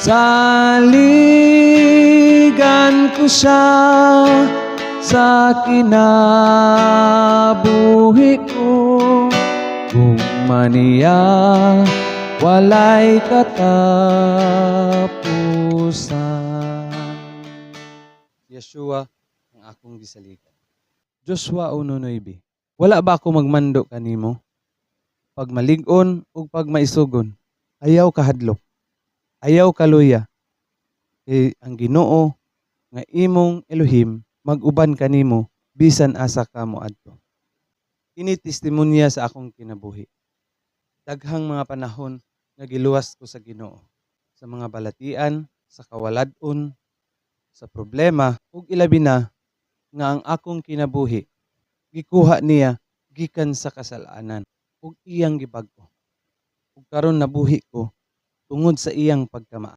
Saligan ko siya sa kinabuhi ko. Gugma niya walay katapusan. Yeshua ang akong gisaligan. Joshua 1:9. Wala ba ako magmando kanimo? Pagmalig-on ug pagmaisugon, ayaw kahadlok. Ayaw kaluya. Kay ang Ginoo nga imong Elohim mag-uban kanimo bisan asa ka moadto. Ini testimonya sa akong kinabuhi. Daghang mga panahon nga giluwas ko sa Ginoo sa mga balatian, sa kawalad-on, sa problema ug ilabi na nga ang akong kinabuhi gikuha niya gikan sa kasalanan ug iyang gibag-o. Ug karon nabuhi ko tungod sa iyang pagkamaa.